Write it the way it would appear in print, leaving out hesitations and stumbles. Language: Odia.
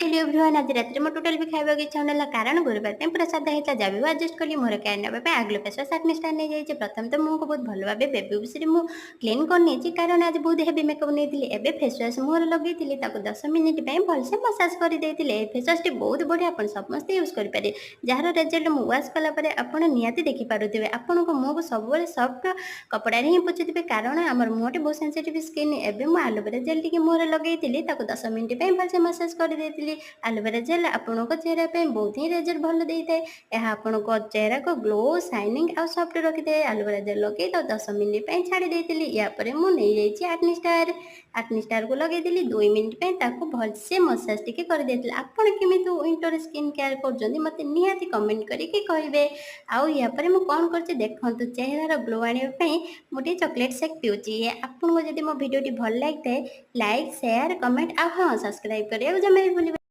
ହ୍ୟାଲୋ ଏଭ୍ରିୱାନ୍, ଆଜି ରାତିରେ ମୋ ଟୋଟାଲ୍ ବି ଖାଇବାକୁ ଇଚ୍ଛା ହେଉନଥିଲା, କାରଣ ଗୁରୁବାର ପାଇଁ ପୁରା ସାଧା ହେଇଥିଲା। ଯାହା ବି ଆଡ଼ଜଷ୍ଟ କଲି। ମୋର କେୟାର ନେବା ପାଇଁ ଆଗ୍ଲୋ ଫେସ୍ ୱାଶ୍ ଆକ୍ନି ଷ୍ଟାର ନେଇଯାଇଛି। ପ୍ରଥମେ ତ ମୁହଁକୁ ବହୁତ ଭଲ ଭାବେ ବେବି ୱିପ୍ସରେ ମୁଁ କ୍ଲିନ୍ କରିନେଇଛି, କାରଣ ଆଜି ବହୁତ ହେଭି ମେକଅପ୍ ନେଇଥିଲି। ଏବେ ଫେସ୍ ୱାଶ୍ ମୁହଁରେ ଲଗେଇଥିଲି, ତାକୁ 10 ମିନିଟ୍ ପାଇଁ ଭଲସେ ମସାଜ କରିଦେଇଥିଲି। ଏହି ଫେସ୍ ୱାଶ୍ଟି ବହୁତ ବଢ଼ିଆ, ଆପଣ ସମସ୍ତେ ୟୁଜ୍ କରିପାରିବେ, ଯାହାର ରେଜଲ୍ଟ ମୁଁ ୱାଶ୍ କଲା ପରେ ଆପଣ ନିହାତି ଦେଖିପାରୁଥିବେ। ଆପଣଙ୍କ ମୁହଁକୁ ସବୁବେଳେ ସଫ୍ଟ କପଡ଼ାରେ ହିଁ ପୋଛୁଥିବେ, କାରଣ ଆମର ମୁହଁଟି ବହୁତ ସେନ୍ସିଟିଭ୍ ସ୍କିନ୍। ଏବେ ମୁଁ ଆଲୋଭେରା ଜେଲ୍ ଟିକେ ମୁହଁରେ ଲଗେଇଥିଲି, ତାକୁ 10 ମିନିଟ୍ ପାଇଁ ଭଲସେ ମସାଜ କରିଦେଇଥିଲି। ଆଲୋଭେରା ଜେଲ୍ ଆପଣଙ୍କ ଚେହେରା ପାଇଁ ବହୁତ ହିଁ ରେଜଲ୍ଟ ଭଲ ଦେଇଥାଏ। ଏହା ଆପଣଙ୍କ ଚେହେରାକୁ ଗ୍ଲୋ, ସାଇନିଂ ଆଉ ସଫ୍ଟ ରଖିଥାଏ। ଆଲୋଭେରା ଜେଲ୍ ଲଗେଇ ତାକୁ 10 ମିନିଟ୍ ପାଇଁ ଛାଡ଼ି ଦେଇଥିଲି। ୟା ପରେ ମୁଁ ନେଇଯାଇଛି ଆକ୍ନି ଷ୍ଟାର। ଆକ୍ନି ଷ୍ଟାରକୁ ଲଗେଇଥିଲି, 2 ମିନିଟ୍ ପାଇଁ ତାକୁ ଭଲସେ ମସାଜ ଟିକେ କରିଦେଇଥିଲି। ଆପଣ କେମିତି ୱିଣ୍ଟର ସ୍କିନ୍ କେୟାର କରୁଛନ୍ତି, ମୋତେ ନିହାତି କମେଣ୍ଟ କରିକି କହିବେ। ଆଉ ୟା ପରେ ମୁଁ କ'ଣ କରୁଛି ଦେଖନ୍ତୁ। ଚେହେରାର ଗ୍ଲୋ ଆଣିବା ପାଇଁ ମୁଁ ଟିକେ ଚକୋଲେଟ୍ ସେକ୍ ପିଉଛି। ଆପଣଙ୍କୁ ଯଦି ମୋ ଭିଡ଼ିଓଟି ଭଲ ଲାଗିଥାଏ, ଲାଇକ୍, ସେୟାର, କମେଣ୍ଟ ଆଉ ହଁ, ସବସ୍କ୍ରାଇବ୍ କରିବାକୁ ଜମା ବି ଭୁଲିବେନି।